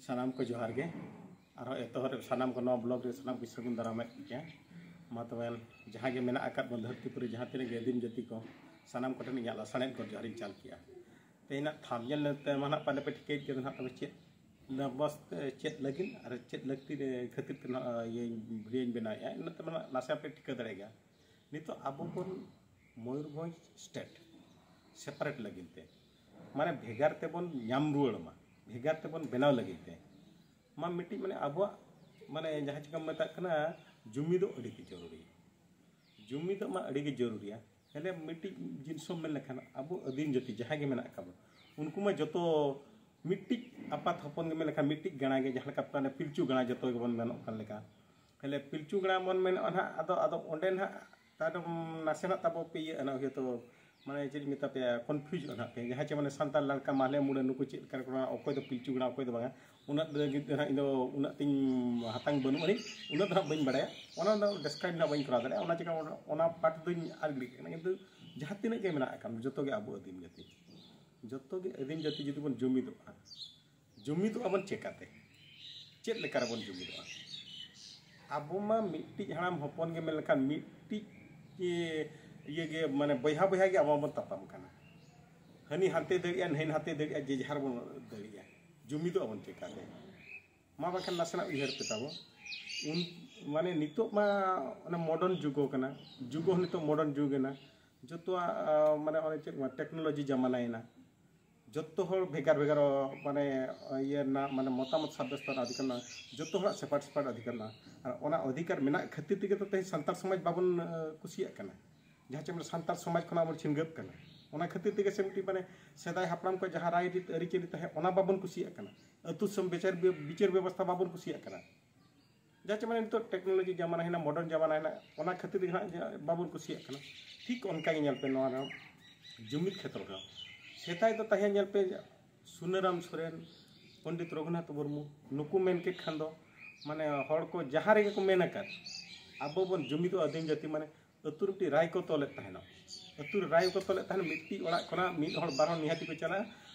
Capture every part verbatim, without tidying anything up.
ᱥᱟᱱᱟᱢ ᱠᱚ ᱡᱚᱦᱟᱨ ᱜᱮ᱾ ᱟᱨᱦᱚᱸ ᱮᱛᱚᱦᱚᱵ ᱨᱮ ᱥᱟᱱᱟᱢ ᱠᱚ ᱱᱚᱣᱟ ᱵᱞᱚᱜ ᱨᱮ ᱥᱟᱱᱟᱢ ᱠᱚ ᱥᱟᱹᱜᱩᱱ ᱫᱟᱨᱟᱢᱮᱫ ᱯᱮᱭᱟ᱾ ᱢᱟ ᱛᱚᱵᱮ, ᱡᱟᱦᱟᱸ ᱜᱮ ᱢᱮᱱᱟᱜ ᱟᱠᱟᱫ ᱵᱚᱱ ᱫᱷᱟᱹᱨᱛᱤ ᱯᱩᱨᱤ ᱡᱟᱦᱟᱸ ᱛᱤᱱᱟᱹᱜ ᱜᱮ ᱟᱹᱫᱤᱢ ᱡᱟᱹᱛᱤ ᱠᱚ, ᱥᱟᱱᱟᱢ ᱠᱚᱴᱷᱮᱱ ᱤᱧᱟᱹᱜ ᱞᱟᱥᱟᱲᱦᱮᱫ ᱜᱚᱰ ᱡᱚᱦᱟᱨᱤᱧ ᱪᱟᱞ ᱠᱮᱜᱼᱟ᱾ ᱛᱮᱦᱮᱧᱟᱜ ᱛᱷᱟᱢᱵᱽᱱᱮᱞ ᱛᱮ ᱢᱟ ᱱᱟᱦᱟᱜ ᱯᱟᱞᱮ ᱯᱮ ᱴᱷᱤᱠᱟᱹᱭᱮᱫ ᱜᱮᱭᱟ ᱱᱟᱦᱟᱜ, ᱛᱚᱵᱮ ᱪᱮᱫ ᱱᱟᱵᱚᱥ ᱪᱮᱫ ᱞᱟᱹᱜᱤᱫ ᱟᱨ ᱪᱮᱫ ᱞᱟᱹᱠᱛᱤ ᱨᱮ ᱠᱷᱟᱹᱛᱤᱨ ᱛᱮ ᱱᱟᱦᱟᱜ ᱤᱭᱟᱹ ᱵᱷᱤᱰᱤᱭᱳᱧ ᱵᱮᱱᱟᱣᱮᱫᱼᱟ, ᱤᱱᱟᱹ ᱛᱮ ᱢᱟ ᱱᱟᱦᱟᱜ ᱱᱟᱥᱮ ᱯᱮ ᱴᱷᱤᱠᱟᱹ ᱫᱟᱲᱮᱭᱟᱜ ᱜᱮᱭᱟ᱾ ᱱᱤᱛᱚᱜ ᱟᱵᱚ ᱵᱚᱱ ᱢᱚᱭᱩᱨᱵᱷᱚᱸᱡᱽ ᱥᱴᱮᱴ ᱥᱮᱯᱟᱨᱮᱴ ᱞᱟᱹᱜᱤᱫ ᱛᱮ, ᱢᱟᱱᱮ ᱵᱷᱮᱜᱟᱨ ᱛᱮᱵᱚᱱ ᱧᱟᱢ ᱨᱩᱣᱟᱹᱲ ᱢᱟ, ᱵᱷᱮᱜᱟᱨ ᱛᱮᱵᱚᱱ ᱵᱮᱱᱟᱣ ᱞᱟᱹᱜᱤᱫ ᱛᱮ ᱢᱟ ᱢᱤᱫᱴᱤᱡ ᱢᱟᱱᱮ ᱟᱵᱚᱣᱟᱜ ᱢᱟᱱᱮ ᱡᱟᱦᱟᱸ ᱪᱤᱠᱟᱹᱢ ᱢᱮᱛᱟᱜ ᱠᱟᱱᱟ, ᱡᱩᱢᱤᱫᱚᱜ ᱟᱹᱰᱤ ᱜᱮ ᱡᱚᱨᱩᱨᱤ᱾ ᱡᱩᱢᱤᱫᱚᱜ ᱢᱟ ᱟᱹᱰᱤ ᱜᱮ ᱡᱚᱨᱩᱨᱤᱭᱟ᱾ ᱛᱟᱦᱞᱮ ᱢᱤᱫᱴᱤᱡ ᱡᱤᱱᱤᱥ ᱦᱚᱸ ᱢᱮᱱ ᱞᱮᱠᱷᱟᱱ ᱟᱵᱚ ᱟᱹᱫᱤᱢ ᱡᱟᱹᱛᱤ ᱡᱟᱦᱟᱸᱭ ᱜᱮ ᱢᱮᱱᱟᱜ ᱟᱠᱟᱫ ᱵᱚᱱ, ᱩᱱᱠᱩ ᱢᱟ ᱡᱚᱛᱚ ᱢᱤᱫᱴᱤᱡ ᱟᱯᱟᱛ ᱦᱚᱯᱚᱱ ᱜᱮ ᱢᱮᱱ ᱞᱮᱠᱷᱟᱱ ᱢᱤᱫᱴᱤᱡ ᱜᱟᱲᱟ ᱜᱮ, ᱡᱟᱦᱟᱸ ᱞᱮᱠᱟ ᱢᱟᱱᱮ ᱯᱤᱞᱪᱩ ᱜᱟᱲᱟ ᱡᱚᱛᱚ ᱜᱮᱵᱚᱱ ᱢᱮᱱᱚᱜ ᱠᱟᱱ ᱞᱮᱠᱟ᱾ ᱛᱟᱦᱞᱮ ᱯᱤᱞᱪᱩ ᱜᱟᱲᱟ ᱵᱚᱱ ᱢᱮᱱᱚᱜᱼᱟ ᱱᱟᱦᱟᱜ, ᱟᱫᱚ ᱟᱫᱚ ᱚᱸᱰᱮ ᱱᱟᱦᱟᱜ ᱛᱟᱭᱱᱚᱢ ᱱᱟᱥᱮᱱᱟᱜ ᱛᱟᱵᱚ ᱯᱮ ᱤᱭᱟᱹᱜᱼᱟ ᱱᱟᱦᱟᱜ, ᱦᱚᱭᱛᱳ ᱢᱟᱱᱮ ᱪᱮᱫ ᱤᱧ ᱢᱮᱛᱟ ᱯᱮᱭᱟ, ᱠᱚᱱᱯᱷᱤᱭᱩᱡᱚᱜᱼᱟ ᱱᱟᱦᱟᱜ ᱯᱮ, ᱡᱟᱦᱟᱸ ᱪᱮ ᱢᱟᱱᱮ ᱥᱟᱱᱛᱟᱲ ᱞᱟᱲᱠᱟ ᱢᱟᱦᱞᱮ ᱢᱩᱲᱟᱹ ᱱᱩᱠᱩ ᱪᱮᱫ ᱞᱮᱠᱟ ᱠᱚ ᱨᱚᱲᱟ, ᱚᱠᱚᱭ ᱫᱚ ᱯᱤᱞᱪᱩ ᱜᱟᱲᱟ ᱚᱠᱚᱭ ᱫᱚ ᱵᱟᱝᱟ, ᱩᱱᱟᱹᱜ ᱞᱟᱹᱜᱤᱫ ᱫᱚ ᱱᱟᱦᱟᱜ ᱤᱧ ᱫᱚ ᱩᱱᱟᱹᱜ ᱛᱤᱧ ᱦᱟᱛᱟᱝ ᱵᱟᱹᱱᱩᱜ ᱟᱹᱱᱤᱡ, ᱩᱱᱟᱹᱜ ᱫᱚ ᱱᱟᱦᱟᱜ ᱵᱟᱹᱧ ᱵᱟᱲᱟᱭᱟ, ᱚᱱᱟ ᱫᱚ ᱰᱮᱥᱠᱨᱟᱭᱤᱵ ᱱᱟᱦᱟᱜ ᱵᱟᱹᱧ ᱠᱚᱨᱟᱣ ᱫᱟᱲᱮᱭᱟᱜᱼᱟ, ᱚᱱᱟ ᱪᱤᱠᱟ ᱚᱱᱟ ᱯᱟᱨᱴ ᱫᱚᱧ ᱟᱲᱟᱜ ᱜᱤᱰᱤ ᱠᱟᱜ ᱠᱟᱱᱟ᱾ ᱠᱤᱱᱛᱩ ᱡᱟᱦᱟᱸ ᱛᱤᱱᱟᱹᱜ ᱜᱮ ᱢᱮᱱᱟᱜ ᱟᱠᱟᱫ ᱡᱚᱛᱚ ᱜᱮ ᱟᱵᱚ ᱟᱹᱫᱤᱢ ᱡᱟᱹᱛᱤ, ᱡᱚᱛᱚ ᱜᱮ ᱟᱹᱫᱤᱢ ᱡᱟᱹᱛᱤ ᱡᱩᱫᱤ ᱵᱚᱱ ᱡᱩᱢᱤᱫᱚᱜᱼᱟ, ᱡᱩᱢᱤᱫᱚᱜᱼᱟ ᱵᱚᱱ ᱪᱮᱠᱟᱛᱮ? ᱪᱮᱫ ᱞᱮᱠᱟ ᱨᱮᱵᱚᱱ ᱡᱩᱢᱤᱫᱚᱜᱼᱟ? ᱟᱵᱚ ᱢᱟ ᱢᱤᱫᱴᱤᱡ ᱦᱟᱲᱟᱢ ᱦᱚᱯᱚᱱ ᱜᱮ ᱢᱮᱱ ᱞᱮᱠᱷᱟᱱ ᱢᱤᱫᱴᱤᱡ ᱤᱭᱟᱹ ᱜᱮ, ᱢᱟᱱᱮ ᱵᱚᱭᱦᱟ ᱵᱚᱭᱦᱟ ᱜᱮ ᱟᱵᱚ ᱵᱚᱱ ᱛᱟᱯᱟᱢ ᱠᱟᱱᱟ᱾ ᱦᱟᱹᱱᱤ ᱦᱟᱱᱛᱮ ᱫᱟᱹᱲᱮᱜᱼᱟ, ᱱᱟᱹᱭ ᱦᱟᱱᱛᱮ ᱫᱟᱹᱲᱮᱜᱼᱟ, ᱡᱮ ᱡᱟᱦᱟᱸ ᱨᱮᱵᱚᱱ ᱫᱟᱹᱲᱮᱜᱼᱟ, ᱡᱩᱢᱤᱫᱚᱜ ᱟᱵᱚᱱ ᱪᱮᱠᱟᱛᱮ? ᱢᱟ ᱵᱟᱝᱠᱷᱟᱱ ᱱᱟᱥᱮᱱᱟᱜ ᱩᱭᱦᱟᱹᱨ ᱯᱮ ᱛᱟᱵᱚ᱾ ᱩᱱ ᱢᱟᱱᱮ ᱱᱤᱛᱚᱜ ᱢᱟ ᱚᱱᱟ ᱢᱚᱰᱟᱨᱱ ᱡᱩᱜᱽ ᱠᱟᱱᱟ, ᱡᱩᱜᱽ ᱦᱚᱸ ᱱᱤᱛᱚᱜ ᱢᱚᱰᱟᱨᱱ ᱡᱩᱜᱽ ᱮᱱᱟ᱾ ᱡᱚᱛᱚᱣᱟᱜ ᱢᱟᱱᱮ ᱚᱱᱮ ᱪᱮᱫ ᱴᱮᱠᱱᱳᱞᱚᱡᱤ ᱡᱟᱢᱟᱱᱟᱭᱮᱱᱟ᱾ ᱡᱚᱛᱚ ᱦᱚᱲ ᱵᱷᱮᱜᱟᱨ ᱵᱷᱮᱜᱟᱨ ᱢᱟᱱᱮ ᱤᱭᱟᱹ ᱨᱮᱱᱟᱜ ᱢᱟᱱᱮ ᱢᱚᱛᱟᱢᱚᱛ ᱥᱟᱵᱮᱥᱛᱟ ᱨᱮᱱᱟᱜ ᱚᱫᱷᱤᱠᱟᱨ ᱢᱮᱱᱟᱜᱼᱟ᱾ ᱡᱚᱛᱚ ᱦᱚᱲᱟᱜ ᱥᱮᱯᱟᱨᱮᱴ ᱥᱮᱯᱟᱨᱮᱴ ᱚᱫᱷᱤᱠᱟᱨ ᱢᱮᱱᱟᱜᱼᱟ᱾ ᱟᱨ ᱚᱱᱟ ᱚᱫᱷᱤᱠᱟᱨ ᱢᱮᱱᱟᱜ ᱠᱷᱟᱹᱛᱤᱨ ᱛᱮᱜᱮ ᱛᱚ ᱛᱮᱦᱮᱧ ᱥᱟᱱᱛᱟᱲ ᱥᱚᱢᱟᱡᱽ ᱵᱟᱵᱚᱱ ᱠᱩᱥᱤᱭᱟᱜ ᱠᱟᱱᱟ᱾ ᱡᱟᱦᱟᱸ ᱪᱮ ᱢᱟᱱᱮ ᱥᱟᱱᱛᱟᱲ ᱥᱚᱢᱟᱡᱽ ᱠᱷᱚᱱᱟᱜ ᱵᱚᱱ ᱪᱷᱤᱱᱜᱟᱹᱜ ᱠᱟᱱᱟ᱾ ᱚᱱᱟ ᱠᱷᱟᱹᱛᱤᱨ ᱛᱮᱜᱮ ᱥᱮ ᱢᱤᱫᱴᱤᱡ ᱢᱟᱱᱮ ᱥᱮᱫᱟᱭ ᱦᱟᱯᱲᱟᱢ ᱠᱚ ᱡᱟᱦᱟᱸ ᱨᱟᱭ ᱨᱤᱛ ᱟᱹᱨᱤᱪᱟᱹᱞᱤ ᱛᱟᱦᱮᱸ, ᱚᱱᱟ ᱵᱟᱵᱚᱱ ᱠᱩᱥᱤᱭᱟᱜ ᱠᱟᱱᱟ᱾ ᱟᱹᱛᱩ ᱫᱤᱥᱚᱢ ᱵᱤᱪᱟᱹᱨ ᱵᱤᱪᱟᱹᱨ ᱵᱮᱵᱚᱥᱛᱷᱟ ᱵᱟᱵᱚᱱ ᱠᱩᱥᱤᱭᱟᱜ ᱠᱟᱱᱟ᱾ ᱡᱟᱦᱟᱸ ᱪᱮ ᱢᱟᱱᱮ ᱱᱤᱛᱚᱜ ᱴᱮᱠᱱᱳᱞᱚᱡᱤ ᱡᱟᱢᱟᱱᱟ ᱦᱮᱱᱟᱜ, ᱢᱚᱰᱟᱨᱱ ᱡᱟᱢᱟᱱᱟ ᱦᱮᱱᱟᱜ, ᱚᱱᱟ ᱠᱷᱟᱹᱛᱤᱨ ᱛᱮᱜᱮ ᱦᱟᱸᱜ ᱡᱟ-, ᱵᱟᱵᱚᱱ ᱠᱩᱥᱤᱭᱟᱜ ᱠᱟᱱᱟ᱾ ᱴᱷᱤᱠ ᱚᱱᱠᱟ ᱜᱮ ᱧᱮᱞ ᱯᱮ ᱱᱚᱣᱟ ᱨᱮᱦᱚᱸ ᱡᱩᱢᱤᱫ ᱠᱷᱮᱛᱨᱚ ᱨᱮᱦᱚᱸ᱾ ᱥᱮᱫᱟᱭ ᱫᱚ ᱛᱟᱦᱮᱸ ᱧᱮᱞ ᱯᱮ ᱥᱩᱱᱟᱹᱨᱟᱢ ᱥᱚᱨᱮᱱ, ᱯᱚᱱᱰᱤᱛ ᱨᱚᱜᱷᱩᱱᱟᱛᱷ ᱢᱩᱨᱢᱩ, ᱱᱩᱠᱩ ᱢᱮᱱ ᱠᱮᱫ ᱠᱷᱟᱱ ᱫᱚ ᱢᱟᱱᱮ ᱦᱚᱲ ᱠᱚ ᱡᱟᱦᱟᱸ ᱨᱮᱜᱮ ᱠᱚ ᱢᱮᱱ ᱟᱠᱟᱫ, ᱟᱵᱚ ᱵᱚᱱ ᱡᱩᱢᱤᱫᱚᱜᱼᱟ ᱟᱹᱫᱤᱢ ᱡᱟᱹᱛᱤ ᱢᱟᱱᱮ ᱟᱹᱛᱩ ᱨᱮ ᱢᱤᱫᱴᱤᱡ ᱨᱟᱭ ᱠᱚ ᱛᱚᱞᱮᱫ ᱛᱟᱦᱮᱱᱟ᱾ ᱟᱹᱛᱩ ᱨᱮ ᱨᱟᱭ ᱠᱚ ᱛᱚᱞᱮᱫ ᱛᱟᱦᱮᱱᱟ, ᱢᱤᱫᱴᱤᱡ ᱚᱲᱟᱜ ᱠᱷᱚᱱᱟᱜ ᱢᱤᱫ ᱦᱚᱲ ᱵᱟᱨ ᱦᱚᱲ ᱱᱤᱦᱟᱹᱛᱤ ᱠᱚ ᱪᱟᱞᱟᱜᱼᱟ᱾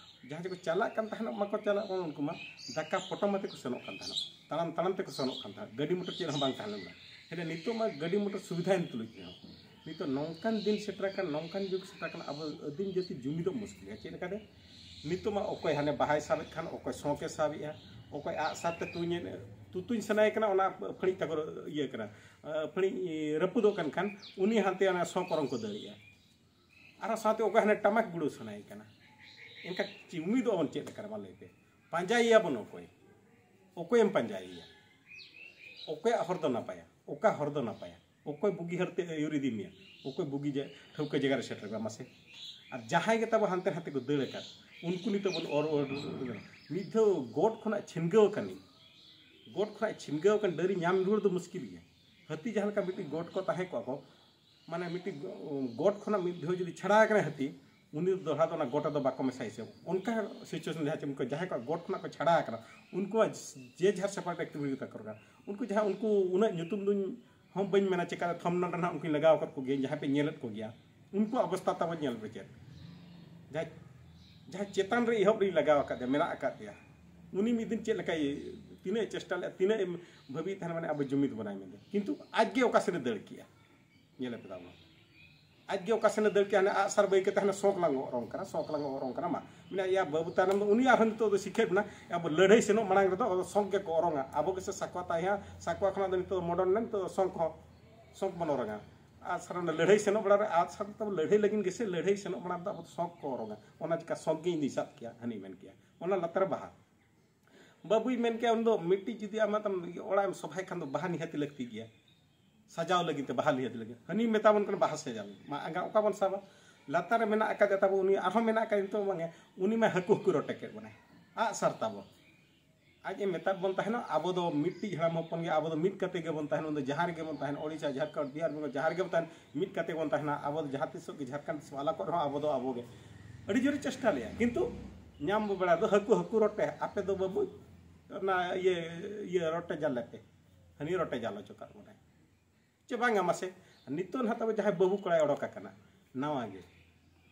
ᱡᱟᱦᱟᱸ ᱡᱮᱠᱚ ᱪᱟᱞᱟᱜ ᱠᱟᱱ ᱛᱟᱦᱮᱱᱚᱜ, ᱢᱟᱠᱚ ᱪᱟᱞᱟᱜ ᱠᱟᱱ, ᱩᱱᱠᱩ ᱢᱟ ᱫᱟᱠᱟ ᱯᱚᱴᱚᱢ ᱟᱛᱮ ᱠᱚ ᱥᱮᱱᱚᱜ ᱠᱟᱱ ᱛᱟᱦᱮᱱᱚᱜ, ᱛᱟᱲᱟᱢ ᱛᱟᱲᱟᱢ ᱛᱮᱠᱚ ᱥᱮᱱᱚᱜ ᱠᱟᱱ ᱛᱟᱦᱮᱸᱫ, ᱜᱟᱹᱰᱤ ᱢᱚᱴᱚᱨ ᱪᱮᱫ ᱦᱚᱸ ᱵᱟᱝ ᱛᱟᱦᱮᱸ ᱞᱮᱱᱟ᱾ ᱦᱮᱸ, ᱱᱤᱛᱚᱜ ᱢᱟ ᱜᱟᱹᱰᱤ ᱢᱚᱴᱚᱨ ᱥᱩᱵᱤᱫᱷᱟ ᱮᱱ ᱛᱩᱞᱩᱡ ᱨᱮᱦᱚᱸ, ᱱᱤᱛᱚᱜ ᱱᱚᱝᱠᱟᱱ ᱫᱤᱱ ᱥᱮᱴᱮᱨ ᱟᱠᱟᱱ, ᱱᱚᱝᱠᱟᱱ ᱡᱩᱜᱽ ᱥᱮᱴᱮᱨ ᱟᱠᱟᱱ, ᱟᱵᱚ ᱟᱹᱫᱤᱢ ᱡᱟᱹᱛᱤ ᱡᱩᱢᱤᱫᱚᱜ ᱢᱩᱥᱠᱤᱞ ᱜᱮᱭᱟ᱾ ᱪᱮᱫ ᱞᱮᱠᱟᱛᱮ? ᱱᱤᱛᱚᱜ ᱢᱟ ᱚᱠᱚᱭ ᱦᱟᱱᱮ ᱵᱟᱦᱟᱭ ᱥᱟᱵᱮᱫ ᱠᱷᱟᱱ, ᱚᱠᱚᱭ ᱥᱚᱸᱠᱮ ᱥᱟᱵᱮᱫᱼᱟ, ᱚᱠᱚᱭ ᱟᱜᱼᱥᱟᱨ ᱛᱮ ᱛᱩᱧᱮ, ᱛᱩᱛᱩᱧ ᱥᱟᱱᱟᱭᱮ ᱠᱟᱱᱟ, ᱚᱱᱟ ᱯᱷᱟᱹᱲᱤᱡ ᱛᱟᱠᱚ ᱤᱭᱟᱹ ᱠᱟᱱᱟ, ᱯᱷᱟᱹᱲᱤᱡ ᱨᱟᱹᱯᱩᱫᱚᱜ ᱠᱟᱱ ᱠᱷᱟᱱ, ᱩᱱᱤ ᱦᱟᱱᱛᱮ ᱚᱱᱟ ᱥᱚᱸᱠ ᱚᱨᱚᱝ ᱠᱚ ᱫᱟᱹᱲᱮᱜᱼᱟ᱾ ᱟᱨᱦᱚᱸ ᱥᱟᱶᱛᱮ ᱚᱠᱚᱭ ᱦᱟᱱᱮ ᱴᱟᱢᱟᱠ ᱜᱩᱲᱟᱹᱣ ᱥᱟᱱᱟᱭᱮ ᱠᱟᱱᱟ, ᱮᱱᱠᱷᱟᱱ ᱡᱩᱢᱤᱫᱚᱜ ᱟᱵᱚᱱ ᱪᱮᱫ ᱞᱮᱠᱟ ᱨᱮ? ᱢᱟ ᱞᱟᱹᱭ ᱯᱮ᱾ ᱯᱟᱸᱡᱟᱭᱮᱭᱟᱵᱚᱱ ᱚᱠᱚᱭ? ᱚᱠᱚᱭᱮᱢ ᱯᱟᱸᱡᱟᱭᱮᱭᱟ? ᱚᱠᱚᱭᱟᱜ ᱦᱚᱨ ᱫᱚ ᱱᱟᱯᱟᱭᱟ? ᱚᱠᱟ ᱦᱚᱨ ᱫᱚ ᱱᱟᱯᱟᱭᱟ? ᱚᱠᱚᱭ ᱵᱩᱜᱤ ᱦᱚᱨ ᱛᱮ ᱟᱹᱭᱩᱨ ᱤᱫᱤ ᱢᱮᱭᱟ? ᱚᱠᱚᱭ ᱵᱩᱜᱤ ᱡᱟ-, ᱴᱷᱟᱹᱣᱠᱟᱹ ᱡᱟᱭᱜᱟ ᱨᱮ ᱥᱮᱴᱮᱨ ᱢᱮᱭᱟ? ᱢᱟᱥᱮ᱾ ᱟᱨ ᱡᱟᱦᱟᱸᱭ ᱜᱮ ᱛᱟᱵᱚ ᱦᱟᱱᱛᱮ ᱱᱟᱛᱮ ᱠᱚ ᱫᱟᱹᱲ ᱟᱠᱟᱫ, ᱩᱱᱠᱩ ᱱᱤᱛᱚᱜ ᱵᱚᱱ ᱚᱨ, ᱚᱨ, ᱚᱨ, ᱢᱤᱫ ᱫᱷᱟᱣ ᱜᱚᱴ ᱠᱷᱚᱱᱟᱜ ᱪᱷᱤᱱᱜᱟᱹᱣ ᱟᱠᱟᱱᱤᱧ, ᱜᱚᱴ ᱠᱷᱚᱱᱟᱜ ᱪᱷᱤᱱᱜᱟᱹᱣ ᱟᱠᱟᱱ ᱰᱟᱹᱨᱤ ᱧᱟᱢ ᱨᱩᱣᱟᱹᱲ ᱫᱚ ᱢᱩᱥᱠᱤᱞ ᱜᱮᱭᱟ᱾ ᱦᱟᱹᱛᱤ ᱡᱟᱦᱟᱸ ᱞᱮᱠᱟ ᱢᱤᱫᱴᱤᱡ ᱜᱚᱴ ᱠᱚ ᱛᱟᱦᱮᱸ ᱠᱚᱜᱼᱟ ᱠᱚ, ᱢᱟᱱᱮ ᱢᱤᱫᱴᱤᱡ ᱜᱚ-, ᱜᱚᱴ ᱠᱷᱚᱱᱟᱜ ᱢᱤᱫ ᱫᱷᱟᱣ ᱡᱩᱫᱤ ᱪᱷᱟᱲᱟ ᱟᱠᱟᱱᱟᱭ ᱦᱟᱹᱛᱤ, ᱩᱱᱤ ᱫᱚ ᱫᱚᱦᱲᱟ ᱫᱚ ᱚᱱᱟ ᱜᱚᱴ ᱨᱮᱫᱚ ᱵᱟᱠᱚ ᱢᱮᱥᱟᱭᱟ ᱥᱮ᱾ ᱚᱱᱠᱟ situation ᱡᱟᱦᱟᱸ ᱪᱮ ᱩᱱᱠᱩ ᱡᱟᱦᱟᱸᱭ ᱠᱚᱣᱟᱜ ᱜᱚᱴ ᱠᱷᱚᱱᱟᱜ ᱠᱚ ᱪᱷᱟᱲᱟ ᱟᱠᱟᱱᱟ, ᱩᱱᱠᱩᱣᱟᱜ ᱡᱮ ᱡᱟᱦᱟᱨ separate activity ᱛᱟᱠᱚ ᱠᱟᱱᱟ᱾ ᱩᱱᱠᱩ ᱡᱟᱦᱟᱸ, ᱩᱱᱠᱩ ᱩᱱᱟᱹᱜ ᱧᱩᱛᱩᱢ ᱫᱩᱧ ᱦᱚᱸ ᱵᱟᱹᱧ ᱢᱮᱱᱟ, ᱪᱮᱠᱟ ᱛᱷᱟᱢᱵᱱᱮᱞ ᱨᱮ ᱱᱟᱦᱟᱜ ᱩᱱᱠᱩᱧ ᱞᱟᱜᱟᱣ ᱟᱠᱟᱫ ᱠᱚᱜᱮᱭᱟ, ᱡᱟᱦᱟᱸ ᱯᱮ ᱧᱮᱞᱮᱫ ᱠᱚᱜᱮᱭᱟ, ᱩᱱᱠᱩᱣᱟᱜ ᱚᱵᱚᱥᱛᱟ ᱛᱟᱵᱚ ᱧᱮᱞ ᱯᱮ ᱪᱮᱫ᱾ ᱡᱟᱦᱟᱸᱭ, ᱡᱟᱦᱟᱸᱭ ᱪᱮᱛᱟᱱ ᱨᱮ ᱮᱦᱚᱵ ᱨᱤᱧ ᱞᱟᱜᱟᱣ ᱟᱠᱟᱫᱮᱭᱟ, ᱢᱮᱱᱟᱜ ᱟᱠᱟᱫᱮᱭᱟ, ᱩᱱᱤ ᱢᱤᱫ ᱫᱤᱱ ᱪᱮᱫ ᱞᱮᱠᱟᱭ, ᱛᱤᱱᱟᱹᱜ ᱮ ᱪᱮᱥᱴᱟ ᱞᱮᱫᱼᱟ, ᱛᱤᱱᱟᱹᱜ ᱮ ᱵᱷᱟᱹᱵᱤᱭᱮᱫ ᱛᱟᱦᱮᱱᱟ, ᱢᱟᱱᱮ ᱟᱵᱚ ᱡᱩᱢᱤᱫ ᱵᱚᱱᱟᱭ ᱢᱮᱱᱛᱮ, ᱠᱤᱱᱛᱩ ᱟᱡ ᱜᱮ ᱚᱠᱟ ᱥᱮᱫ ᱮ ᱫᱟᱹᱲ ᱠᱮᱜᱼᱟ᱾ ᱧᱮᱞᱮ ᱯᱮ ᱛᱟᱵᱚᱱ᱾ ᱟᱡ ᱜᱮ ᱚᱠᱟ ᱥᱮᱱ ᱮ ᱫᱟᱹᱲ ᱠᱮᱜᱼᱟ, ᱦᱟᱱᱮ ᱟᱜᱼᱥᱟᱨ ᱵᱟᱹᱭ ᱠᱟᱛᱮ ᱦᱟᱱᱮ ᱥᱚᱸᱠ ᱞᱟᱝ ᱚᱨᱚᱝ ᱠᱟᱱᱟ, ᱥᱚᱸᱠ ᱞᱟᱝ ᱚᱨᱚᱝ ᱠᱟᱱᱟ᱾ ᱢᱟ ᱢᱮᱱᱟ, ᱭᱟ ᱵᱟᱹᱵᱩ, ᱛᱟᱭᱱᱚᱢ ᱫᱚ ᱩᱱᱤ ᱟᱨᱦᱚᱸ ᱱᱤᱛᱚᱜ ᱫᱚ ᱥᱤᱠᱷᱟᱹᱭᱮᱫ ᱵᱚᱱᱟ, ᱟᱵᱚ ᱞᱟᱹᱲᱦᱟᱹᱭ ᱥᱮᱱᱚᱜ ᱢᱟᱲᱟᱝ ᱨᱮᱫᱚ ᱟᱵᱚ ᱥᱚᱸᱠ ᱜᱮᱠᱚ ᱚᱨᱚᱝᱟ᱾ ᱟᱵᱚ ᱜᱮᱥᱮ ᱥᱟᱠᱣᱟ ᱛᱟᱦᱮᱸ, ᱥᱟᱠᱣᱟ ᱠᱷᱚᱱᱟᱜ ᱫᱚ ᱱᱤᱛᱚᱜ ᱫᱚ modern ᱱᱟ, ᱱᱤᱛᱚᱜ ᱫᱚ ᱥᱚᱸᱠ ᱦᱚᱸ, ᱥᱚᱸᱠ ᱵᱚᱱ ᱚᱨᱚᱝᱟ᱾ ᱟᱨ ᱥᱟᱨ ᱚᱱᱟ ᱞᱟᱹᱲᱦᱟᱹᱭ ᱥᱮᱱᱚᱜ ᱵᱮᱲᱟ ᱨᱮ ᱟᱜᱼᱥᱟᱨ ᱛᱟᱵᱚ ᱞᱟᱹᱲᱦᱟᱹᱭ ᱞᱟᱹᱜᱤᱫ ᱜᱮᱥᱮ, ᱞᱟᱹᱲᱦᱟᱹᱭ ᱥᱮᱱᱚᱜ ᱢᱟᱲᱟᱝ ᱫᱚ ᱟᱵᱚ ᱫᱚ ᱥᱚᱸᱠ ᱠᱚ ᱚᱨᱚᱝᱟ᱾ ᱚᱱᱟ ᱪᱤᱠᱟ ᱥᱚᱸᱠ ᱜᱮ ᱤᱧ ᱫᱩᱧ ᱥᱟᱵ ᱠᱮᱭᱟ, ᱦᱟᱹᱱᱤ ᱢᱮᱱ ᱠᱮᱭᱟ᱾ ᱚᱱᱟ ᱞᱟᱛᱟᱨ ᱨᱮ ᱵᱟᱦᱟ᱾ ᱵᱟᱹᱵᱩᱭ ᱢᱮᱱ ᱠᱮᱭᱟ, ᱩᱱ ᱫᱚ ᱢᱤᱫᱴᱤᱡ ᱡᱩᱫᱤ ᱟᱢᱟᱜ ᱛᱟᱢ ᱚᱲᱟᱜ ᱮᱢ ᱥᱚᱵᱷᱟᱭ ᱠᱷᱟᱱ ᱫᱚ ᱵᱟᱦᱟ ᱱᱤᱦᱟᱹᱛ ᱞᱟᱹᱠᱛᱤ ᱜᱮᱭᱟ, ᱥᱟᱡᱟᱣ ᱞᱟᱹᱜᱤᱫ ᱛᱮ ᱵᱟᱦᱟ ᱱᱤᱦᱟᱹᱛ ᱞᱟᱹᱠᱛᱤ᱾ ᱦᱟᱹᱱᱤ ᱢᱮᱛᱟ ᱵᱚᱱ ᱠᱟᱱᱟ ᱵᱟᱦᱟ ᱥᱟᱡᱟᱣ ᱢᱮ, ᱢᱟ ᱟᱸᱜᱟ ᱚᱠᱟ ᱵᱚᱱ ᱥᱟᱵᱟ? ᱞᱟᱛᱟᱨ ᱨᱮ ᱢᱮᱱᱟᱜ ᱟᱠᱟᱫᱮ ᱛᱟᱵᱚ, ᱩᱱᱤ ᱟᱨᱦᱚᱸ ᱢᱮᱱᱟᱜ ᱟᱠᱟᱫ ᱱᱤᱛᱚᱜ ᱵᱟᱝ, ᱩᱱᱤ ᱢᱟ ᱦᱟᱹᱠᱩ ᱦᱟᱹᱠᱩ ᱨᱚᱴᱮ ᱠᱮᱫ ᱵᱚᱱᱟᱭ, ᱟᱜᱼᱥᱟᱨ ᱛᱟᱵᱚ᱾ ᱟᱡ ᱮ ᱢᱮᱛᱟᱫ ᱵᱚᱱ ᱛᱟᱦᱮᱱᱟ, ᱟᱵᱚ ᱫᱚ ᱢᱤᱫᱴᱤᱡ ᱦᱟᱲᱟᱢ ᱦᱚᱯᱚᱱ ᱜᱮ, ᱟᱵᱚ ᱫᱚ ᱢᱤᱫ ᱠᱟᱛᱮ ᱜᱮᱵᱚᱱ ᱛᱟᱦᱮᱱᱟ᱾ ᱩᱱ ᱫᱚ ᱡᱟᱦᱟᱸ ᱨᱮᱜᱮ ᱵᱚᱱ ᱛᱟᱦᱮᱱ, ᱳᱰᱤᱥᱟ, ᱡᱷᱟᱲᱠᱷᱚᱸᱰ, ᱵᱤᱦᱟᱨ, ᱵᱮᱝᱜᱚᱞ, ᱡᱟᱦᱟᱸ ᱨᱮᱜᱮ ᱵᱚᱱ ᱛᱟᱦᱮᱱ, ᱢᱤᱫ ᱠᱟᱛᱮ ᱵᱚᱱ ᱛᱟᱦᱮᱱᱟ᱾ ᱟᱵᱚ ᱫᱚ ᱡᱟᱦᱟᱸ ᱛᱤᱥᱚᱜ ᱜᱮ ᱡᱷᱟᱲᱠᱷᱚᱸᱰ ᱫᱤᱥᱚᱢ ᱟᱞᱟ ᱠᱚᱨᱮ ᱦᱚᱸ ᱟᱵᱚ ᱫᱚ ᱟᱵᱚ ᱜᱮ᱾ ᱟᱹᱰᱤ ᱡᱳᱨᱮ ᱪᱮᱥᱴᱟ ᱞᱮᱜᱼᱟ, ᱠᱤᱱᱛᱩ ᱧᱟᱢ ᱵᱮᱲᱟ ᱫᱚ ᱦᱟᱹᱠᱩ ᱦᱟᱹᱠᱩ ᱨᱚᱴᱮ, ᱟᱯᱮ ᱫᱚ ᱵᱟᱹᱵᱩ ᱚᱱᱟ ᱤᱭᱟᱹ, ᱤᱭᱟᱹ ᱨᱚᱴᱮ ᱡᱟᱞᱮ ᱯᱮ, ᱦᱟᱹᱱᱤ ᱨᱚᱴᱮ ᱡᱟᱞ ᱦᱚᱪᱚ ᱠᱟᱜ ᱵᱚᱱᱟᱭ᱾ ᱪᱮ ᱵᱟᱝᱟ ᱢᱟᱥᱮ? ᱱᱤᱛᱚᱜ ᱱᱟᱦᱟᱜ ᱛᱟᱵᱚ ᱡᱟᱦᱟᱸᱭ ᱵᱟᱹᱵᱩ ᱠᱚᱲᱟᱭ ᱚᱰᱚᱠ ᱟᱠᱟᱱᱟ ᱱᱟᱣᱟ ᱜᱮ,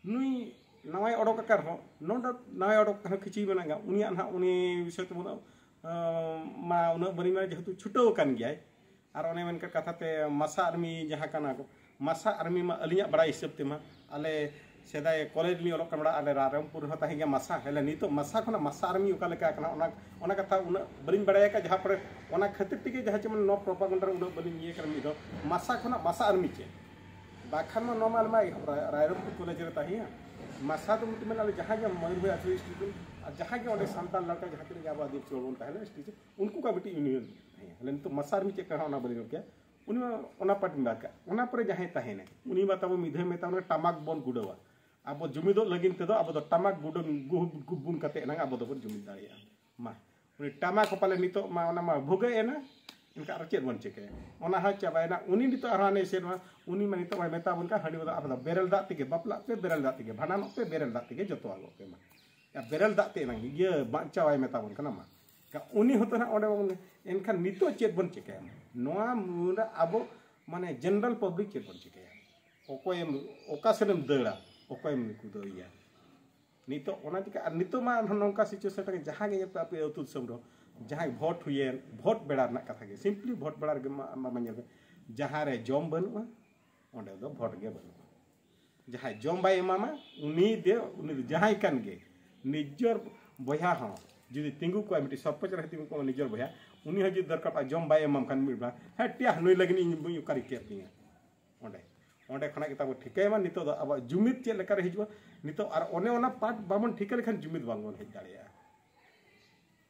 ᱱᱩᱭ ᱱᱟᱣᱟᱭ ᱚᱰᱚᱠ ᱟᱠᱟᱱ ᱨᱮᱦᱚᱸ, ᱱᱚᱰᱮ ᱱᱟᱣᱟᱭ ᱚᱰᱚᱠ ᱟᱠᱟᱱ ᱨᱮᱦᱚᱸ ᱠᱤᱪᱷᱩᱭ ᱢᱮᱱᱟᱜ ᱜᱮᱭᱟ, ᱩᱱᱤᱭᱟᱜ ᱱᱟᱦᱟᱜ ᱩᱱᱤ ᱵᱤᱥᱚᱭ ᱛᱮᱵᱚᱱ ᱟᱸ, ᱢᱟ ᱩᱱᱟᱹᱜ ᱵᱟᱹᱞᱤᱧ ᱢᱮᱱᱟ, ᱡᱮᱦᱮᱛᱩ ᱪᱷᱩᱴᱟᱹᱣ ᱟᱠᱟᱱ ᱜᱮᱭᱟᱭ᱾ ᱟᱨ ᱚᱱᱮ ᱢᱮᱱ ᱠᱟᱛᱷᱟ ᱛᱮ ᱢᱟᱥᱟ ᱟᱨᱢᱤ ᱡᱟᱦᱟᱸ ᱠᱟᱱᱟ ᱠᱚ, ᱢᱟᱥᱟ ᱟᱨᱢᱤ ᱢᱟ ᱟᱹᱞᱤᱧᱟᱜ ᱵᱟᱲᱟᱭ ᱦᱤᱥᱟᱹᱵ ᱛᱮᱢᱟ ᱟᱞᱮ ᱥᱮᱫᱟᱭ ᱠᱚᱞᱮᱡᱽ ᱨᱮᱞᱤᱧ ᱚᱞᱚᱜ ᱠᱟᱱ ᱵᱮᱲᱟ ᱟᱞᱮ ᱨᱟᱭᱨᱚᱝᱯᱩᱨ ᱨᱮᱦᱚᱸ ᱛᱟᱦᱮᱸ ᱜᱮᱭᱟ ᱢᱟᱥᱟ᱾ ᱦᱮᱞᱮ ᱱᱤᱛᱚᱜ ᱢᱟᱥᱟ ᱠᱷᱚᱱᱟᱜ ᱢᱟᱥᱟ ᱟᱨᱢᱤ ᱚᱠᱟ ᱞᱮᱠᱟ ᱠᱟᱱᱟ, ᱚᱱᱟ ᱚᱱᱟ ᱠᱟᱛᱷᱟ ᱩᱱᱟᱹᱜ ᱵᱟᱹᱞᱤᱧ ᱵᱟᱲᱟᱭ ᱟᱠᱟᱫ, ᱡᱟᱦᱟᱸ ᱯᱚᱨᱮ ᱚᱱᱟ ᱠᱷᱟᱹᱛᱤᱨ ᱛᱮᱜᱮ ᱡᱟᱦᱟᱸ ᱡᱮᱢᱚᱱ ᱱᱚᱣᱟ ᱯᱨᱚᱯᱟᱜᱚᱱᱰᱟ ᱨᱮ ᱩᱱᱟᱹᱜ ᱵᱟᱹᱞᱤᱧ ᱤᱭᱟᱹ ᱠᱟᱱᱟ᱾ ᱢᱤᱫ ᱫᱚ ᱢᱟᱥᱟ ᱠᱷᱚᱱᱟᱜ ᱢᱟᱥᱟ ᱟᱨᱢᱤ ᱪᱮᱫ? ᱵᱟᱠᱷᱟᱱ ᱢᱟ ᱱᱚᱣᱟ ᱢᱟ ᱟᱞᱮ ᱢᱟ ᱮᱦᱚᱵ ᱨᱟᱭ- ᱨᱟᱭᱨᱚᱝᱯᱩᱨ ᱠᱚᱞᱮᱡᱽ ᱨᱮ ᱛᱟᱦᱮᱸᱭᱟ᱾ ᱢᱟᱥᱟ ᱫᱚ ᱢᱤᱫᱴᱤᱡ ᱢᱮᱱᱟᱜᱼᱟ, ᱡᱟᱦᱟᱸ ᱜᱮ ᱢᱚᱭᱩᱨᱵᱷᱚᱸᱡᱽ ᱟᱹᱛᱩ ᱥᱴᱩᱰᱮᱱᱴ ᱟᱨ ᱡᱟᱦᱟᱸ ᱜᱮ ᱚᱸᱰᱮ ᱥᱟᱱᱛᱟᱲ ᱞᱟᱲᱠᱟ ᱡᱟᱦᱟᱸ ᱛᱤᱱᱟᱹᱜ ᱜᱮ ᱟᱵᱚ ᱟᱹᱫᱤᱵᱟᱹᱥᱤ ᱦᱚᱲ ᱵᱚᱱ ᱛᱟᱦᱮᱸ ᱞᱮᱱᱟ ᱥᱴᱩᱰᱮᱱᱴ, ᱩᱱᱠᱩ ᱠᱚᱣᱟᱜ ᱢᱤᱫᱴᱤᱡ ᱤᱭᱩᱱᱤᱭᱚᱱ ᱛᱟᱦᱮᱸᱭᱟ᱾ ᱦᱮᱞᱮ ᱱᱤᱛᱚᱜ ᱢᱟᱥᱟ ᱟᱨᱢᱤ ᱪᱮᱫ ᱠᱟᱱᱟ ᱚᱱᱟ ᱵᱟᱹᱞᱤᱧ ᱨᱚᱲ ᱠᱮᱭᱟ, ᱩᱱᱤ ᱢᱟ ᱚᱱᱟ ᱯᱟᱴᱤ ᱵᱟᱫ ᱠᱟᱜ᱾ ᱚᱱᱟ ᱯᱚᱨᱮ ᱡᱟᱦᱟᱸᱭ ᱛᱟᱦᱮᱸᱱᱟᱭ ᱩᱱᱤ ᱢᱟ ᱛᱟᱵᱚ ᱢᱤᱫ ᱫᱷᱟᱣ ᱢᱮᱛᱟ ᱵᱚᱱᱟ ᱴᱟᱢᱟᱠ ᱵᱚᱱ ᱜᱩᱰᱟᱹᱣᱟ᱾ ᱟᱵᱚ ᱡᱩᱢᱤᱫᱚᱜ ᱞᱟᱹᱜᱤᱫ ᱛᱮᱫᱚ ᱟᱵᱚ ᱫᱚ ᱴᱟᱢᱟᱠ ᱜᱩᱰᱟᱹ ᱜᱩ- ᱜᱩᱵᱩᱝ ᱠᱟᱛᱮ ᱮᱱᱟᱝ ᱟᱵᱚ ᱫᱚᱵᱚᱱ ᱡᱩᱢᱤᱫ ᱫᱟᱲᱮᱭᱟᱜᱼᱟ᱾ ᱢᱟ ᱩᱱᱤ ᱴᱟᱢᱟᱠ ᱦᱚᱸ ᱯᱟᱞᱮ ᱱᱤᱛᱚᱜ ᱢᱟ ᱚᱱᱟ ᱢᱟ ᱵᱷᱩᱜᱟᱹᱜ ᱮᱱᱟ, ᱮᱱᱠᱷᱟᱱ ᱟᱨ ᱪᱮᱫ ᱵᱚᱱ ᱪᱤᱠᱟᱹᱭᱟ? ᱚᱱᱟ ᱦᱚᱸ ᱪᱟᱵᱟᱭᱮᱱᱟ᱾ ᱩᱱᱤ ᱱᱤᱛᱚᱜ ᱟᱨᱦᱚᱸ ᱦᱟᱱᱮ ᱥᱮᱨᱢᱟ ᱩᱱᱤ ᱢᱟ ᱱᱤᱛᱚᱜ ᱢᱟᱭ ᱢᱮᱛᱟ ᱵᱚᱱ ᱠᱟᱱ ᱦᱟᱺᱰᱤ ᱵᱚᱫᱚᱞ ᱟᱯᱮ ᱫᱚ ᱵᱮᱨᱮᱞ ᱫᱟᱜ ᱛᱮᱜᱮ ᱵᱟᱯᱞᱟᱜ ᱯᱮ, ᱵᱮᱨᱮᱞ ᱫᱟᱜ ᱛᱮᱜᱮ ᱵᱷᱟᱸᱰᱟᱱᱚᱜ ᱯᱮ, ᱵᱮᱨᱮᱞ ᱫᱟᱜ ᱛᱮᱜᱮ ᱡᱚᱛᱚᱣᱟᱜᱚᱜ ᱯᱮ ᱢᱟ᱾ ᱟᱨ ᱵᱮᱨᱮᱞ ᱫᱟᱜ ᱛᱮ ᱮᱱᱟᱝ ᱤᱭᱟᱹ ᱵᱟᱧᱪᱟᱣᱟᱭ ᱢᱮᱛᱟ ᱵᱚᱱ ᱠᱟᱱᱟ ᱢᱟ᱾ ᱩᱱᱤ ᱦᱚᱸᱛᱚ ᱱᱟᱜ ᱚᱸᱰᱮ ᱵᱟᱵᱚᱱ, ᱮᱱᱠᱷᱟᱱ ᱱᱤᱛᱚᱜ ᱪᱮᱫ ᱵᱚᱱ ᱪᱤᱠᱟᱹᱭᱟ? ᱱᱚᱣᱟ ᱢᱩᱫᱽ ᱨᱮ ᱟᱵᱚ ᱢᱟᱱᱮ ᱡᱮᱱᱟᱨᱮᱞ ᱯᱟᱵᱽᱞᱤᱠ ᱪᱮᱫ ᱵᱚᱱ ᱪᱤᱠᱟᱹᱭᱟ? ᱚᱠᱚᱭᱮᱢ, ᱚᱠᱟ ᱥᱮᱫ ᱮᱢ ᱫᱟᱹᱲᱟ, ᱚᱠᱚᱭᱮᱢ ᱠᱩᱫᱟᱹᱣᱮᱭᱟ? ᱱᱤᱛᱚᱜ ᱚᱱᱟ ᱪᱤᱠᱟ, ᱟᱨ ᱱᱤᱛᱚᱜ ᱢᱟ ᱱᱚᱝᱠᱟ ᱥᱤᱪᱩᱭᱮᱥᱚᱱ ᱨᱮ ᱡᱟᱦᱟᱸ ᱜᱮ ᱧᱮᱞ ᱯᱮ ᱟᱯᱮ ᱟᱹᱛᱩ ᱫᱤᱥᱚᱢ ᱨᱮᱦᱚᱸ ᱡᱟᱦᱟᱸᱭ ᱵᱷᱳᱴ ᱦᱩᱭᱮᱱ, ᱵᱷᱳᱴ ᱵᱮᱲᱟ ᱨᱮᱱᱟᱜ ᱠᱟᱛᱷᱟ ᱜᱮ, ᱥᱤᱢᱯᱞᱤ ᱵᱷᱳᱴ ᱵᱮᱲᱟ ᱨᱮᱜᱮ ᱢᱟ, ᱢᱟ, ᱢᱟ ᱧᱮᱞ ᱯᱮ, ᱡᱟᱦᱟᱸ ᱨᱮ ᱡᱚᱢ ᱵᱟᱹᱱᱩᱜᱼᱟ ᱚᱸᱰᱮ ᱫᱚ ᱵᱷᱳᱴ ᱜᱮ ᱵᱟᱹᱱᱩᱜᱼᱟ᱾ ᱡᱟᱦᱟᱸᱭ ᱡᱚᱢ ᱵᱟᱭ ᱮᱢᱟᱢᱟ ᱩᱱᱤ ᱫᱮ, ᱩᱱᱤ ᱫᱚ ᱡᱟᱦᱟᱸᱭ ᱠᱟᱱ ᱜᱮ, ᱱᱤᱡᱚᱨ ᱵᱚᱭᱦᱟ ᱦᱚᱸ ᱡᱩᱫᱤ ᱛᱤᱸᱜᱩ ᱠᱚᱜᱼᱟᱭ, ᱢᱤᱫᱴᱤᱡ ᱥᱚᱨᱯᱚᱧᱪ ᱨᱮ ᱛᱤᱸᱜᱩ ᱠᱚᱜᱼᱟ ᱱᱤᱡᱚᱨ ᱵᱚᱭᱦᱟ, ᱩᱱᱤ ᱦᱚᱸ ᱡᱩᱫᱤ ᱫᱚᱨᱠᱟᱨ ᱯᱟᱲᱟᱜᱼᱟ ᱡᱚᱢ ᱵᱟᱭ ᱮᱢᱟᱢ ᱠᱷᱟᱱ ᱢᱤᱫ ᱵᱮᱲᱟ, ᱦᱮᱸ ᱴᱤᱭᱟ ᱱᱩᱭ ᱞᱟᱹᱜᱤᱫ ᱤᱧ ᱵᱟᱹᱧ ᱚᱠᱟᱨᱮ ᱠᱮᱫ ᱛᱤᱧᱟ᱾ ᱚᱸᱰᱮ, ᱚᱸᱰᱮ ᱠᱷᱚᱱᱟᱜ ᱜᱮ ᱛᱟᱵᱚ ᱴᱷᱤᱠᱟᱹᱭ ᱢᱟ ᱱᱤᱛᱚᱜ ᱫᱚ ᱟᱵᱚᱣᱟᱜ ᱡᱩᱢᱤᱫ ᱪᱮᱫ ᱞᱮᱠᱟᱨᱮ ᱦᱤᱡᱩᱜᱼᱟ᱾ ᱱᱤᱛᱚᱜ ᱟᱨ ᱚᱱᱮ ᱚᱱᱟ ᱯᱟᱴ ᱵᱟᱵᱚᱱ ᱴᱷᱤᱠᱟᱹ ᱞᱮᱠᱷᱟᱱ ᱡᱩᱢᱤᱫ ᱵᱟᱝᱵᱚᱱ ᱦᱮᱡ ᱫᱟᱲᱮᱭᱟᱜᱼᱟ᱾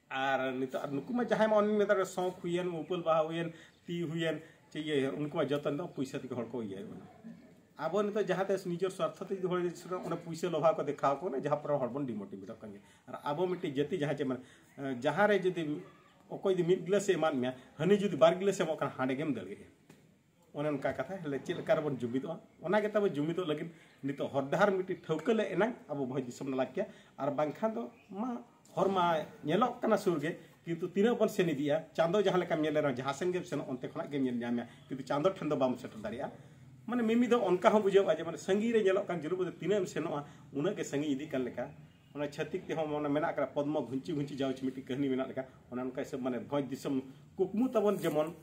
ᱟᱨ ᱱᱤᱛᱚᱜ ᱟᱨ ᱱᱩᱠᱩ ᱢᱟ ᱡᱟᱦᱟᱸᱭ ᱢᱟ ᱚᱱᱮᱧ ᱢᱮᱛᱟᱜ ᱨᱮ ᱥᱚᱸᱠ ᱦᱩᱭᱮᱱ, ᱩᱯᱟᱹᱞ ᱵᱟᱦᱟ ᱦᱩᱭᱮᱱ, ᱛᱤ ᱦᱩᱭᱮᱱ, ᱪᱮ ᱤᱭᱟᱹ ᱦᱩᱭᱮᱱ, ᱩᱱᱠᱩ ᱢᱟ ᱡᱚᱛᱚ ᱱᱤᱛᱚᱜ ᱯᱩᱭᱥᱟᱹ ᱛᱮᱜᱮ ᱦᱚᱲ ᱠᱚ ᱤᱭᱟᱹᱭᱮᱫ ᱵᱚᱱᱟ᱾ ᱟᱵᱚ ᱱᱤᱛᱚᱜ ᱡᱟᱦᱟᱸ ᱛᱤᱥ ᱱᱤᱡᱚᱨ ᱥᱣᱟᱨᱛᱷᱚ ᱛᱮ ᱡᱩᱫᱤ ᱦᱚᱲ ᱚᱸᱰᱮ ᱯᱩᱭᱥᱟᱹ ᱞᱚᱵᱷᱟ ᱠᱚ ᱫᱮᱠᱷᱟᱣ ᱠᱚ ᱠᱟᱱᱟ, ᱡᱟᱦᱟᱸ ᱯᱚᱨᱮ ᱦᱚᱲ ᱵᱚᱱ ᱰᱤᱢᱳᱴᱤᱵᱷᱮᱴᱚᱜ ᱠᱟᱱ ᱜᱮᱭᱟ᱾ ᱟᱨ ᱟᱵᱚ ᱢᱤᱫᱴᱤᱡ ᱡᱟᱹᱛᱤ ᱡᱟᱦᱟᱸ ᱪᱮ ᱢᱟᱱᱮ, ᱡᱟᱦᱟᱸ ᱨᱮ ᱡᱩᱫᱤ ᱚᱠᱚᱭ ᱡᱩᱫᱤ ᱢᱤᱫ ᱜᱤᱞᱟᱹᱥᱮ ᱮᱢᱟᱫ ᱢᱮᱭᱟ, ᱦᱟᱹᱱᱤ ᱡᱩᱫᱤ ᱵᱟᱨ ᱜᱤᱞᱟᱹᱥᱮ ᱮᱢᱚᱜ ᱠᱟᱱᱟ, ᱦᱟᱸᱰᱮ ᱜᱮᱢ ᱫᱟᱹᱲ ᱜᱮᱭᱟ᱾ ᱚᱱᱮ ᱚᱱᱠᱟ ᱠᱟᱛᱷᱟ ᱦᱮᱞᱮ ᱪᱮᱫ ᱞᱮᱠᱟ ᱨᱮᱵᱚᱱ ᱡᱩᱢᱤᱫᱚᱜᱼᱟ? ᱚᱱᱟ ᱜᱮ ᱛᱟᱵᱚ ᱡᱩᱢᱤᱫᱚᱜ ᱞᱟᱹᱜᱤᱫ ᱱᱤᱛᱚᱜ ᱦᱚᱨ ᱰᱟᱦᱟᱨ ᱢᱤᱫᱴᱤᱡ ᱴᱷᱟᱹᱣᱠᱟᱹ ᱞᱮ ᱮᱱᱟᱝ ᱟᱵᱚ ᱵᱷᱚᱸᱡᱽ ᱫᱤᱥᱚᱢ ᱞᱮ ᱞᱟᱡ ᱠᱮᱭᱟ᱾ ᱟᱨ ᱵᱟᱝᱠᱷᱟᱱ ᱫᱚ ᱢᱟ ᱦᱚᱨ ᱢᱟ ᱧᱮᱞᱚᱜ ᱠᱟᱱᱟ ᱥᱩᱨ ᱜᱮ, ᱠᱤᱱᱛᱩ ᱛᱤᱱᱟᱹᱜ ᱵᱚᱱ ᱥᱮᱱ ᱤᱫᱤᱜᱼᱟ? ᱪᱟᱸᱫᱚ ᱡᱟᱦᱟᱸ ᱞᱮᱠᱟᱢ ᱧᱮᱞᱮ ᱨᱮᱦᱚᱸ ᱡᱟᱦᱟᱸ ᱥᱮᱱ ᱜᱮᱢ ᱥᱮᱱᱚᱜ ᱚᱱᱛᱮ ᱠᱷᱚᱱᱟᱜ ᱜᱮᱢ ᱧᱮᱞ ᱧᱟᱢᱮᱭᱟ, ᱠᱤᱱᱛᱩ ᱪᱟᱸᱫᱚ ᱴᱷᱮᱱ ᱫᱚ ᱵᱟᱢ ᱥᱮᱴᱮᱨ ᱫᱟᱲᱮᱭᱟᱜᱼᱟ᱾ ᱢᱟᱱᱮ ᱢᱤᱢᱤ ᱫᱚ ᱚᱱᱠᱟ ᱦᱚᱸ ᱵᱩᱡᱷᱟᱹᱜᱼᱟ ᱡᱮ ᱢᱟᱱᱮ ᱥᱟᱺᱜᱤᱧ ᱨᱮ ᱧᱮᱞᱚᱜ ᱠᱟᱱ ᱡᱩᱞᱩᱯ ᱫᱚ ᱛᱤᱱᱟᱹᱜ ᱮᱢ ᱥᱮᱱᱚᱜᱼᱟ, ᱩᱱᱟᱹᱜ ᱜᱮ ᱥᱟᱺᱜᱤᱧ ᱤᱫᱤᱜ ᱠᱟᱱ ᱞᱮᱠᱟ᱾ ᱚᱱᱟ ᱪᱷᱟᱹᱛᱤᱠ ᱛᱮᱦᱚᱸ ᱢᱟᱱᱮ ᱢᱮᱱᱟᱜ ᱟᱠᱟᱫᱟ ᱯᱚᱫᱽᱢᱚ ᱜᱷᱩᱧᱪᱤ ᱜᱷᱩᱧᱪᱤ ᱡᱟᱣᱪ ᱢᱤᱫᱴᱤᱡ ᱠᱟᱹᱦᱱᱤ ᱢᱮᱱᱟᱜ ᱞᱮᱠᱟ, ᱚᱱᱮ ᱚᱱᱠᱟ ᱦᱤᱥᱟᱹᱵ ᱢᱟᱱᱮ ᱵᱷᱚᱸᱡᱽ ᱫᱤᱥᱚᱢ ᱠᱩᱠᱢᱩ ᱛᱟᱵᱚᱱ ᱡᱮᱢᱚᱱ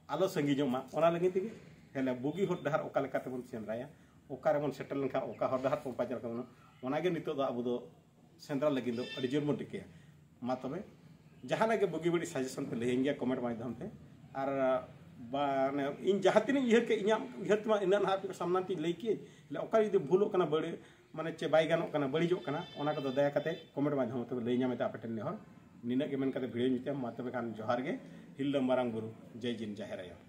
ᱟᱞᱚ ᱥᱟᱺᱜᱤᱧᱚᱜ ᱢᱟ, ᱚᱱᱟ ᱞᱟᱹᱜᱤᱫ ᱛᱮᱜᱮ ᱛᱟᱦᱞᱮ ᱵᱩᱜᱤ ᱦᱚᱨ ᱰᱟᱦᱟᱨ ᱚᱠᱟ ᱞᱮᱠᱟ ᱛᱮᱵᱚᱱ ᱥᱮᱸᱫᱽᱨᱟᱭᱟ, ᱚᱠᱟ ᱨᱮᱵᱚᱱ ᱥᱮᱴᱮᱨ ᱞᱮᱱᱠᱷᱟᱱ ᱚᱠᱟ ᱦᱚᱨ ᱰᱟᱦᱟᱨ ᱵᱚᱱ ᱯᱟᱸᱡᱟ ᱞᱮᱠᱷᱟᱱ ᱚᱱᱟᱜᱮ ᱱᱤᱛᱚᱜ ᱫᱚ ᱟᱵᱚ ᱫᱚ ᱥᱮᱸᱫᱽᱨᱟ ᱞᱟᱹᱜᱤᱫ ᱫᱚ ᱟᱹᱰᱤ ᱡᱳᱨ ᱵᱚᱱ ᱨᱤᱠᱟᱹᱭᱟ᱾ ᱢᱟ ᱛᱚᱵᱮ, ᱡᱟᱦᱟᱱᱟᱜ ᱜᱮ ᱵᱩᱜᱤ ᱵᱟᱹᱲᱤᱡ ᱥᱟᱡᱮᱥᱚᱱ ᱯᱮ ᱞᱟᱹᱭᱟᱹᱧ ᱜᱮᱭᱟ ᱠᱚᱢᱮᱱᱴ ᱢᱟᱫᱽᱫᱷᱚᱢ ᱛᱮ᱾ ᱟᱨ ᱵᱟ-, ᱢᱟᱱᱮ ᱤᱧ ᱡᱟᱦᱟᱸ ᱛᱤᱱᱟᱹᱜ ᱤᱧ ᱩᱭᱦᱟᱹᱨ ᱠᱮᱫ, ᱤᱧᱟᱹᱜ ᱩᱭᱦᱟᱹᱨ ᱛᱮᱢᱟ ᱤᱱᱟᱹ ᱱᱟᱦᱟᱜ ᱟᱯᱮ ᱥᱟᱢᱱᱟ ᱛᱤᱧ ᱞᱟᱹᱭ ᱠᱮᱫ, ᱚᱠᱟ ᱡᱩᱫᱤ ᱵᱷᱩᱞᱚᱜ ᱠᱟᱱᱟ, ᱵᱟᱹᱲᱤᱡ ᱢᱟᱱᱮ ᱪᱮ ᱵᱟᱭ ᱜᱟᱱᱚᱜ ᱠᱟᱱᱟ, ᱵᱟᱹᱲᱤᱡᱚᱜ ᱠᱟᱱᱟ, ᱚᱱᱟ ᱠᱚᱫᱚ ᱫᱟᱭᱟ ᱠᱟᱛᱮ ᱠᱚᱢᱮᱱᱴ ᱢᱟᱫᱽᱫᱷᱚᱢ ᱛᱮ ᱞᱟᱹᱭ ᱧᱟᱢ ᱮᱫᱟ ᱟᱯᱮ ᱴᱷᱮᱱ ᱱᱮᱦᱚᱨ᱾ ᱱᱤᱱᱟᱹᱜ ᱜᱮ ᱢᱮᱱ ᱠᱟᱛᱮ ᱵᱷᱤᱲᱟᱹᱣ ᱧᱩᱛᱟᱹᱢ ᱢᱟ ᱛᱚᱵᱮ ᱠᱷᱟᱱ ᱡᱚᱦᱟᱨ ᱜᱮ᱾ ᱦᱤᱞᱫᱟᱹ ᱢᱟᱨᱟᱝ ᱵᱩᱨᱩ, ᱡᱟᱭ ᱡᱤᱱ ᱡᱟᱦᱮᱨ ᱟᱭᱳ᱾